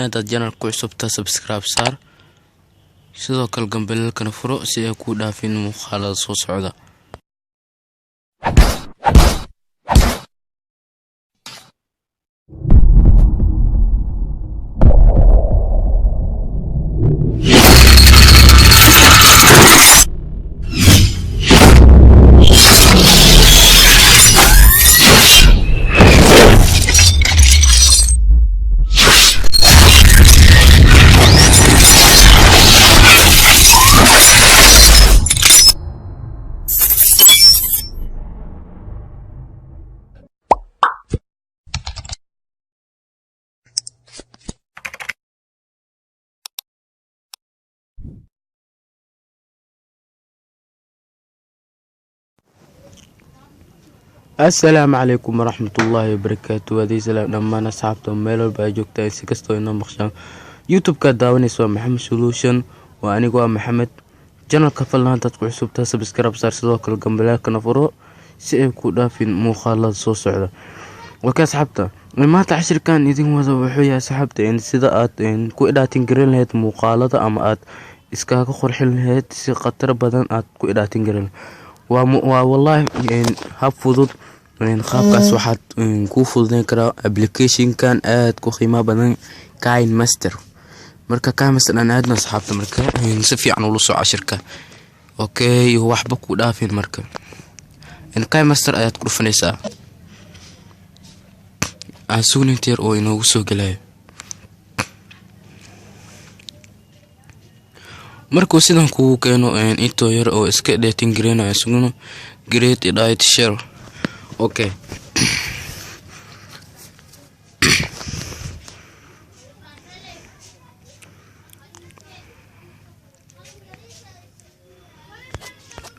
Haddaad channel ku cusubta, subscribe saar, sidoo kale gambaleelkana furo si ay kuu dhaafin muuqaalada soo socda. Assalaamu calaykum waraxmatullaahi wabarakaatu. Waadii salaam dhammaan asxaabta meel walba ay joogtaan, si kastoo inoo maqshaan. YouTube-ka daawanaysa waa Maxamed Solution, waa anigu, waa Maxamed. Channelka fadlan haddaad ku cusubtaa, subscribe saar, sidoo kale gambaleelkana furo si ay ku dhaafin muuqaalada soo socda. Okay asxaabta, maanta cashirkan idin wada wuxuu yahay, asxaabta, sida aad ku editing garan lahayd muuqaalada ama aad iskaga qurxin lahayd si khatar badan aad ku editing garan. Waa wallaahi hab fudud. Qaabkaas waxaad kuu fududeyn karaa applicationkan aad ku qiimaha badan, KineMaster. Marka KineMaster aan aadna, asxaabta. Marka si fiican ula soo cashirka, okay, waxba ku dhaafin. Marka KineMaster ayaad ku dhufanaysaa, aan sugnaynta yar oo inoogu soo gelayo. Markuu sidan kugu keeno, intoo yar oo iska editing gareynayo sugno. Great, edit, share, okay.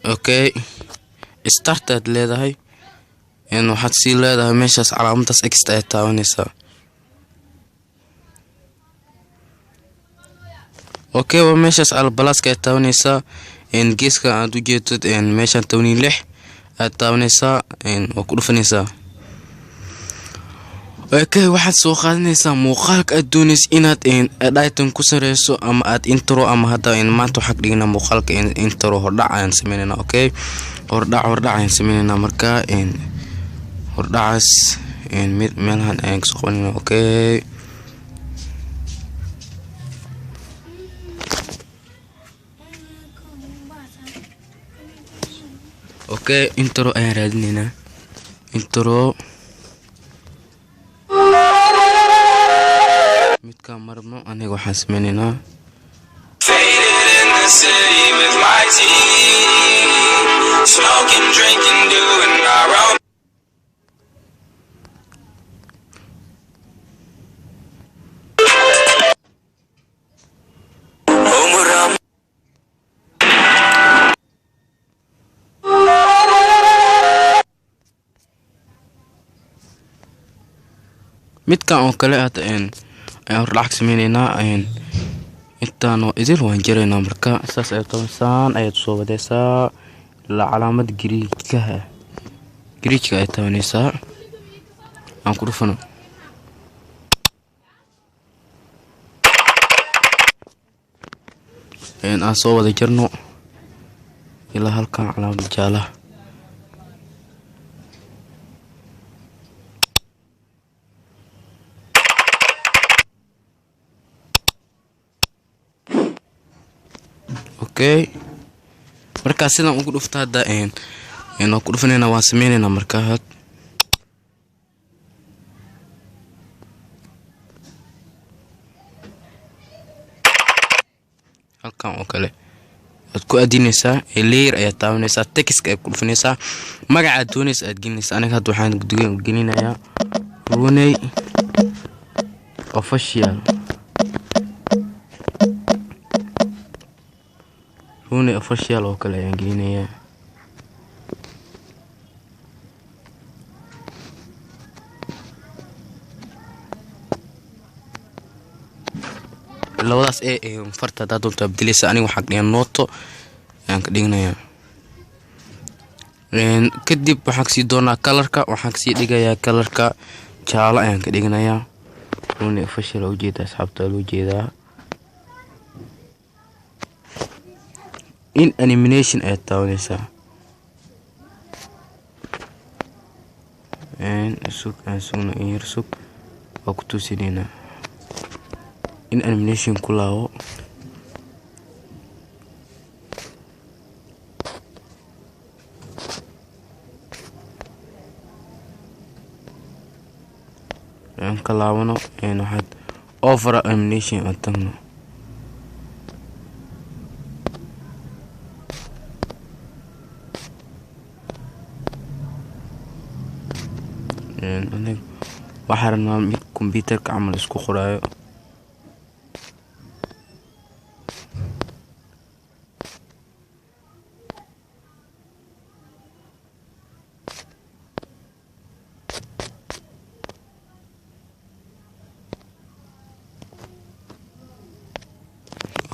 Okay, start aad leedahay. Waxaad sii leedahay meeshaas calaamadaas X ayaad taabanaysaa. Okay, waa meeshaas plus-ka ayaad taabanaysaa. Geeska aad u jeedid, meeshaan 16 ayaad taabanaysaa, waa ku dhufanaysaa. Okay, waxaad soo qaadanaysaa muuqaalka aad doonaysa inaad editing ku sareyso ama aad intro ama hadda maanta waxaan dhignaa muuqaalka intro, hordhac ayaan sameynayna. Okay, hordhac ayaan sameynayna. Marka hordhacaas mid meelahan ayaan kasoo qabanayna. Okay, okay, intro ayaan raadineynaa, intro midkaan marabno aniga. Waxaan sameyneynaa Faded in the city with my team. Smoking, drinking, doing our own. Home. Midkan oo kale hadda ayaan hordhac sameyneynaa. Intaan oo idil waan jaraynaa. Marka saas ayaad tabansaan ayaad soo wadeysaa ilaa calaamad gariijkaha, gariijka ayaad tabanaysaa. Aan ku dhufano. Aan soo wada jarno ilaa halkan calaamad jaalaha. Okay, markaa sidan ugu dhufta hadda waan ku dhufanayna, waan sameyneynaa. Markaa halkan oo kale waad ku adinaysaa, layer ayaad taabanaysaa, textka ayaad ku dhufanaysaa, magacaad doonaysa aad gelinaysaa. Aniga hadda waxaan gelinayaa Runey Official, Runey Official oo kale ayaan gelinayaa. Labadaas ee farta haddaad doonto waa bedeleysa. Aniga waxaan ka dhigaa Noto ayaan ka dhiganayaa. Kadib waxaan kasii doonaa colorka, waxaan kasii dhigayaa colorka jaalo ayaan ka dhiganayaa. Rooney Official ujeeda, asxaabta, loo jeedaa. In animation ayaad taabanaysaa. Sug, aan sugno in yar, sug, waa ku tusineynaa. In animation ku laabo. Aan ka laabano, waxaad over animation aan tagno. Aniga waxaa rabnaa mid computerka camal isku qoraayo.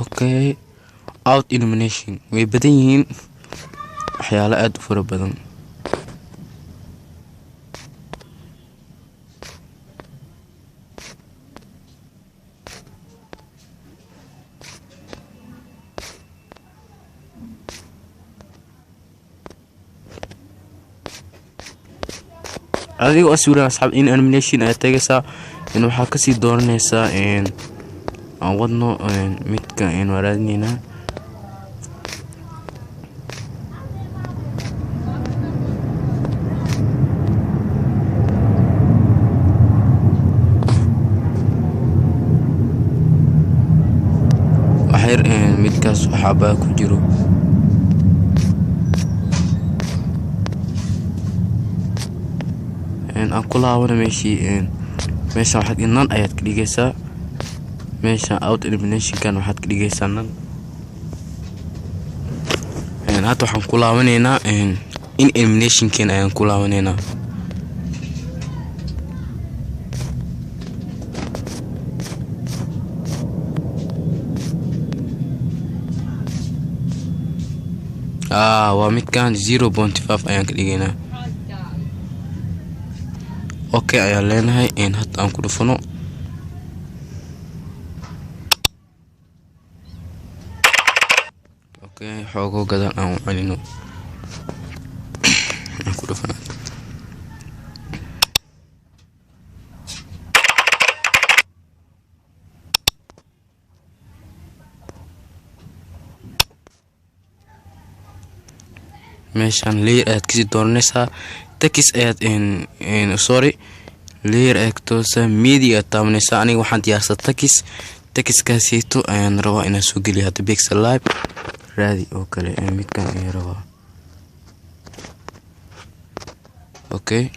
Okay, out illumination way badan yihiin, waxyaalo aada u fara badan. Adigoo sawiran, asxaab, in animation ayaad tagaysaa. In waxaa kasii dooranaysaa aan wadno midka aynu raadineynaa. Waxyar midkaas waxaabaa ku jiro. Aan ku laabana meeshii. Meeshan waxaad none ayaad ka dhigaysaa. Meesha out eliminationkan waxaad ka dhigaysaa none. Hadda waxaan ku laabanaynaa in eliminationkan ayaan ku laabanaynaa. Waa midkan, 0.5 ayaan ka dhigaynaa. Okay ayaan leenahay. Hadda aan ku dhufano. Okay, xoogo gadaal aan u celino, aan ku dhufano. Meeshaan layer ayaad kasii dooranaysaa, text ayaad, sorry, layer ayaad toosaa, media ayaad taabanaysaa. Aniga waxaan diyaarsaa text. Textkaasito ayaan rabaa inaan soo geliyo hadda. Pixel Lab raadi oo kale, midkan ayaan rabaa. Okay,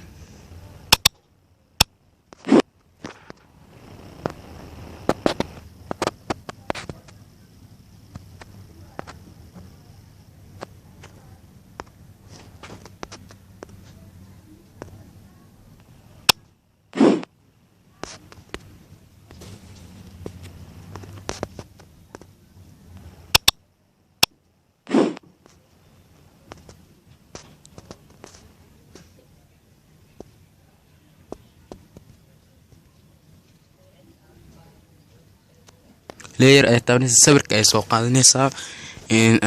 layer ayaad taabanaysaa, sawirka ayaa soo qaadanaysaa.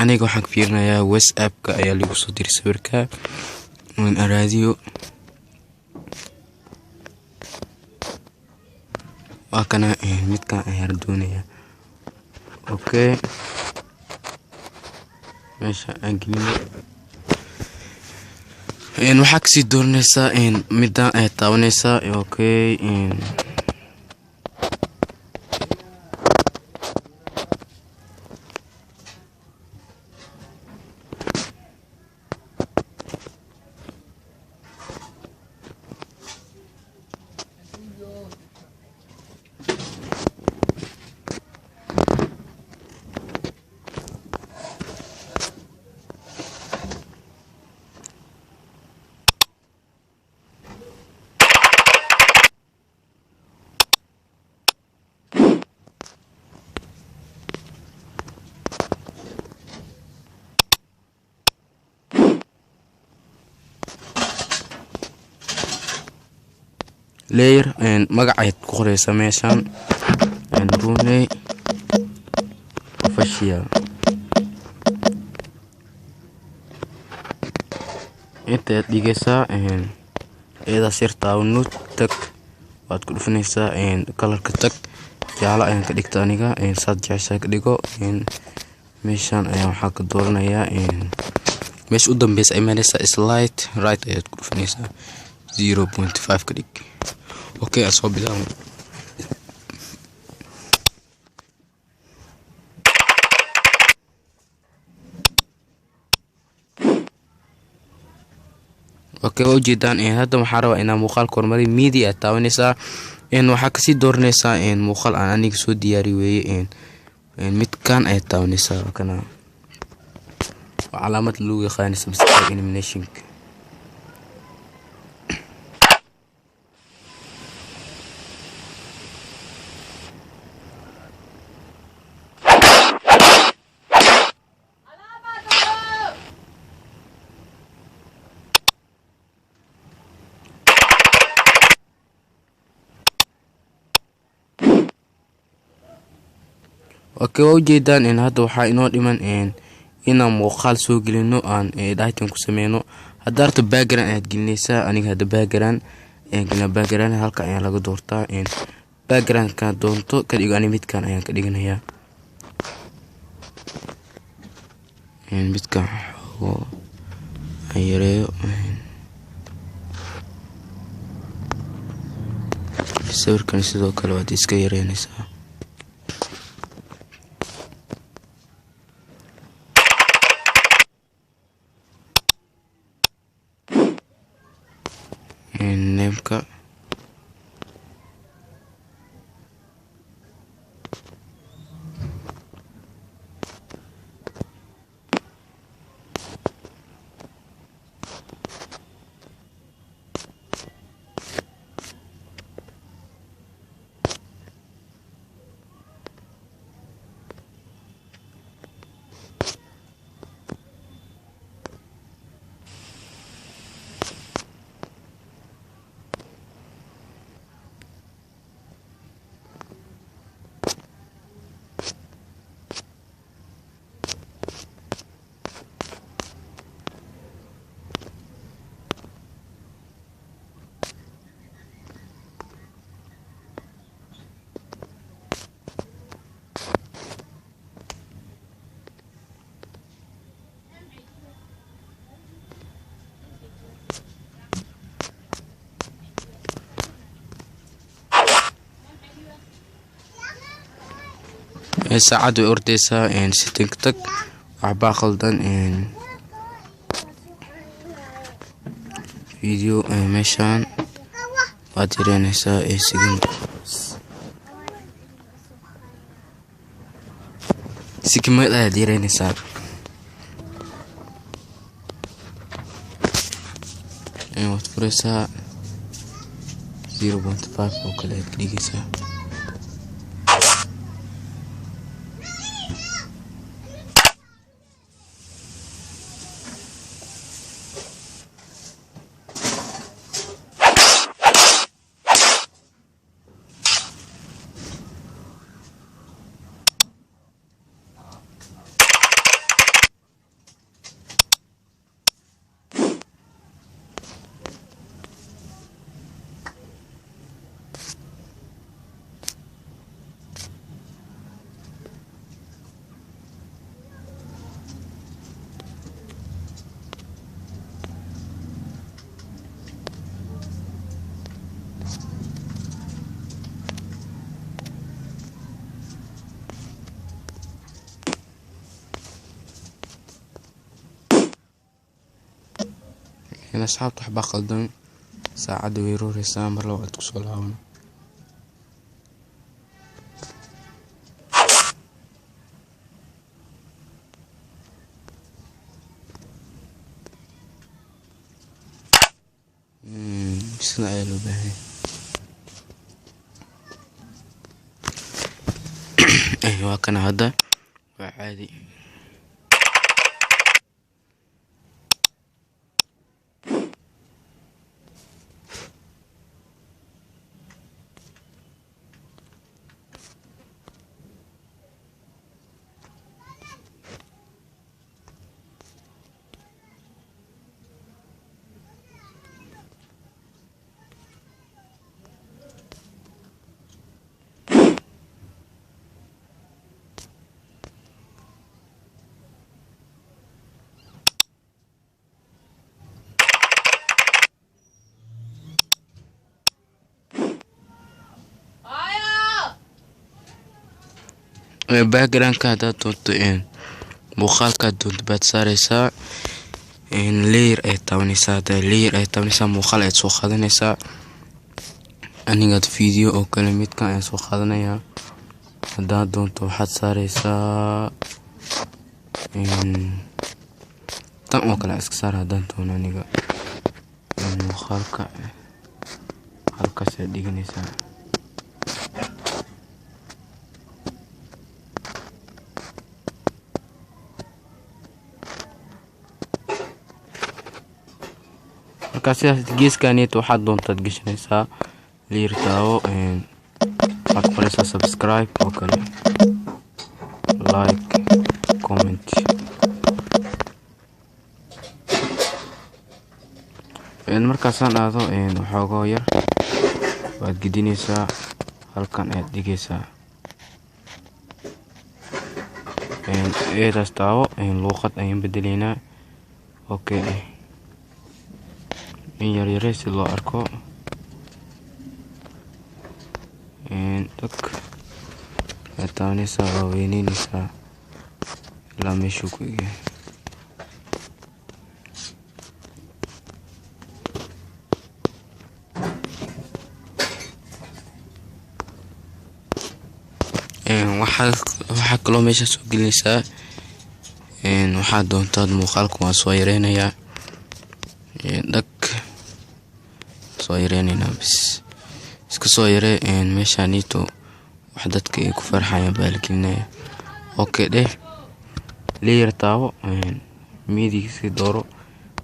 Aniga waxaan ka fiirinayaa WhatsAppka ayaa lagu soo diray sawirka raadiyo. Waa kana, midkan ayaan doonayaa. Okay, meesha aan gelino. Waxaa kasii dooranaysaa midan ayaad taabanaysaa. Okay, Layer magac ayaad ku qoreysaa meeshaan, Rooney Official. Inta ayaad dhigeysaa iyadaas yar taabano, tag waad ku dhufanaysaa. Colorka tag, jaalo ayaan ka dhigta aniga, saad jeceshahay ka dhigo. Meeshaan ayaan waxaa ka dooranayaa meesha u dambeysa imanaysaa, slide right ayaad ku dhufanaysaa, 0.5 ka dhig. Okay, aan soo bilaabno. Okay, waa ujeedaan. Hadda waxaan rabaa inaan muuqaalka horumariyo. Media aad taabanaysaa, waxaa kasii dooranaysaa muuqaal aan aniga soo diyaari weeye. Midkan ayaad taabanaysaa, kana waa calaamad lagu yaqaano subscribe animation. Okay, waa ujeedaan. Hadda waxaa inoo dhiman inaan muuqaal soo gelino, aan editing ku sameyno. Hadda harta background ayaad gelinaysaa. Aniga hadda background ayaan gelinaa. Background halka ayaa laga doortaa, backgroundka doonto ka dhigo. Ani midkan ayaan ka dhiganayaa, midkan xoogo aan yareeyo. Sawirkan sidoo kale waad iska yareynaysaa. Nameka saacad way ordeysaa. Setting tag, waxbaa khaldan. Video meeshaan waad yareynaysaa, sigmad ayaad yareynaysaa. Waad fureysaa, 0.5 oo kale ayaad ka dhigeysaa. Asxaabta, waxbaa qaldan, saacadda way rooreysaa. Mar labaad kusoo laabano. Sida ayaa loo baahanya. Waa kana, hadda waa caadi. Background-ka haddaad doonto, muuqaalkaad doonto baad saareysaa. Layer ayaad taabaneysaa. Hada layer ayaad taabaneysaa, muuqaal ayaad soo qaadaneysaa. Anigaad video oo kale midkan ayaan soo qaadanayaa. Haddaad doonto waxaad saareysaa tan oo kale, iska saar. Haddaan doono aniga muuqaalka halkaas ayaad dhiganeysaa. Markaa sidaas geeskanit waxaad doontaad gashanaysaa. Layer taabo, waxaad qoreysaa subscribe oo kale, like, comment. Markaasaan aado waxoogoo yar waad gedineysaa, halkan ayaad dhigeysaa. Eedaas taabo, luuqad ayaan bedeleynaa. Okay, in yaryare si loo arko. Dhag waad taabaneysaa, waa weyneyneysaa ilaa meeshuu ku egyahay. Waxaa kaloo meesha soo gelineysaa waxaad doontaad. Muuqaalka waan soo yareynayaa, dhag, soo yareyneynaa bis, iska soo yaree. Meeshaanito wax dadka ay ku farxayaan baa la gelinaya. Okay dheh, layer taabo, midigsi dooro.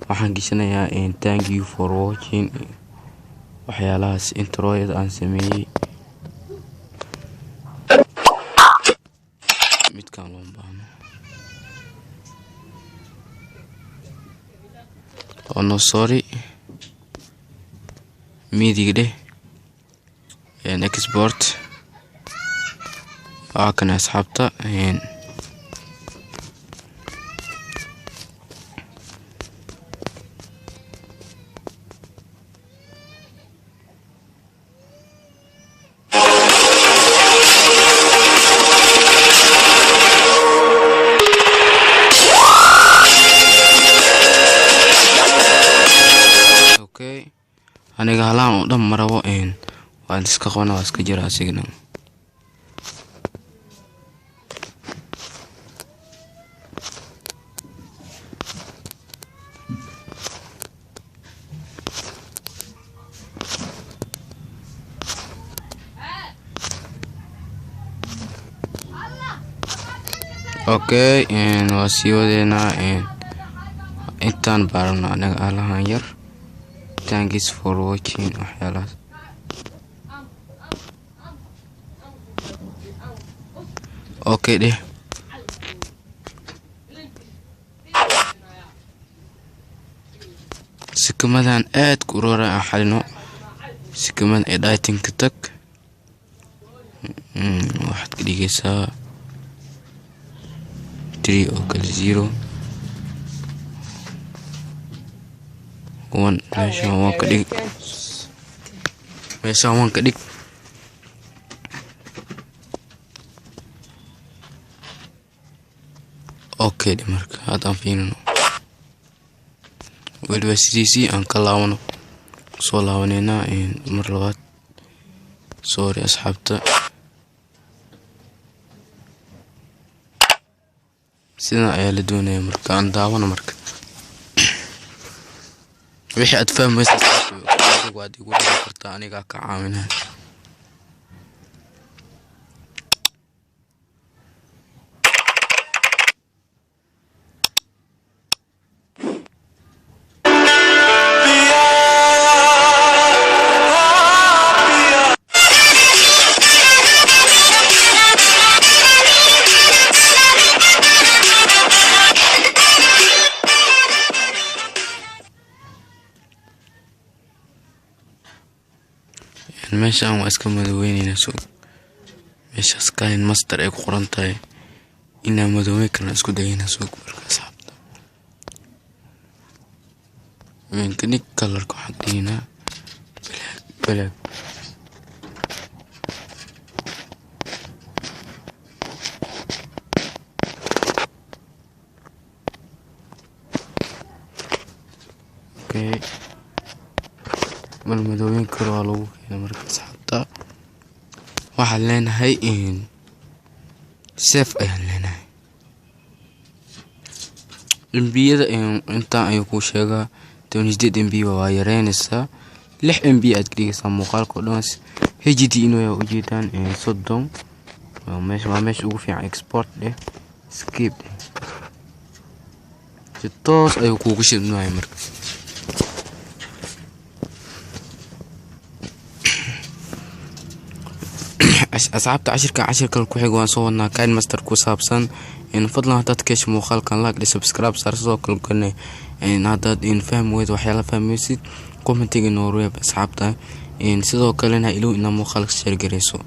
Waxaan geshanayaa "Thank you for watching", waxyaalahaas introyada aan sameeyey. Midkaan looma baahno. Oh no, sorry, midig dheh, export. Waa kana, asxaabta. Okay, aniga halaan oo dhan ma rabo, waan iska qabana, waa iska jira asigana. Okay, waa sii wadeynaa. Intaan baarano anaga alahan yar, "Thanks for watching", waxyaalahaas. Okay dheh. Sikamadan aad ku urora aan xalino. Sikamadan editing-ka tag, waxaad ka dhigeysaa 3 oo kale, 0, 1. Meeshaan waan ka dhig, meeshaan waan ka dhig. Okay dhe. Marka hadda aan fiirino weliba sidiisii aan ka laabano, soo laabaneynaa mar labaad. Sorry, asxaabta, sidan ayaa la doonaya. Marka aan daawano. Marka wixii aad fahmaysa waad igu dhigi kartaa, anigaa ka caawinaya. Meeshaan waa iska madoweyneynaa. So meeshaas KineMaster ay ku qoran tahay inaan madoobeyn karna isku dayayna. Soo marka, asxaabta, ka dhig colorka, waxaan dhiginaa black, black. Okay, malmadooyin kale waa lagu keenay. Marka asxaabta, waxaan leenahay save ayaan leenahay. MB-yada intaan ayuu kuu sheegaa, 18 MB. Waa yareynaysaa, 6 MB aad ka dhigaysaa. Muuqaalka oo dhan HD inuu yahay ujeedaan, 30 waa meesha ugu fiican. Export dheh, skip dheh, si toos ayuu kuugu shidmaya. Marka asxaabta, cashirka cashirka ku xig waan soo wadnaa KineMaster ku saabsan. Fadlan haddaad ka hesho muuqaalkan, like dhe, subscribe saar. Sidoo kale kane haddaad fahmi weyd waxyaala fahmaysid, commentiga inoo reeb. Asxaabta, sidoo kalena ilow inaa muuqaalka share gareyso.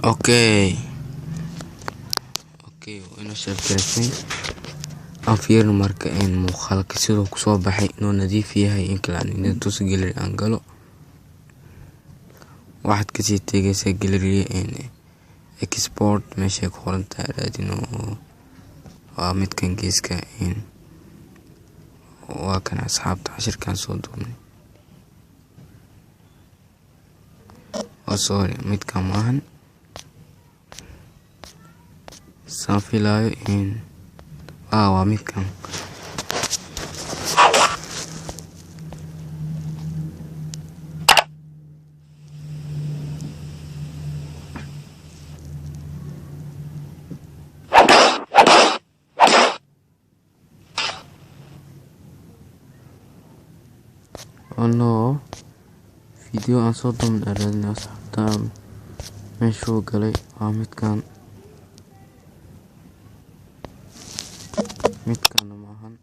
Okay, waa inoo share gareysay. Aan fiirino marka muuqaalka siduu kusoo baxay, inuu nadiif yahay in kale. Aan idin tuso gallery aan galo. Waxaad kasii tegaysaa gallery, export meeshay ku qoran tahay raadino. Waa midkan geeska, waa kan asxaabta, cashirkan soo duubnay. Oh sorry, midkan maahan saan filaayo. Waa midkan. Oh no, video aan soo duubnay aan raadinay asxaabta, meeshuu galay? Waa midkan, midkana maahan.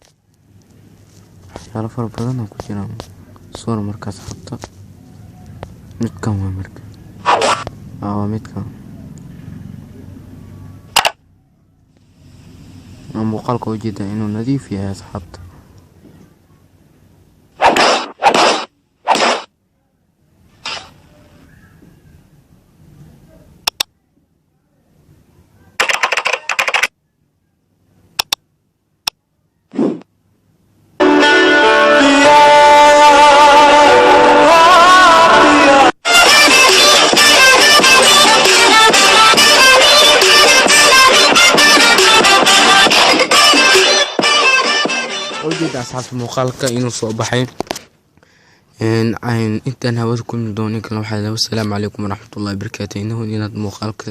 Waxyaalo fara badan oo ku jiraan. Sorry. Marka asxaabta, midkan waa marka waa midkan. Muuqaalka ujeedaa inuu nadiif yahay asxaabta. Ujeeda asxaabta, muuqaalka inuu soo baxay. Intaan hawada kulmi doonin kale, waxaa wasalaamu calaykum waraxmatullahi wabarakaatu. Inahu inaad muuqaalka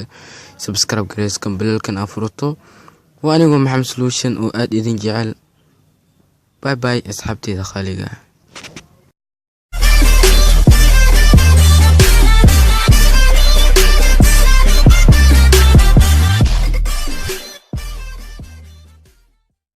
subscribe gareyso, gambaleelkan aad furato. Waa anigoo Maxamed Solution oo aada idin jecel. Bye bye asxaabteyda qaaliga.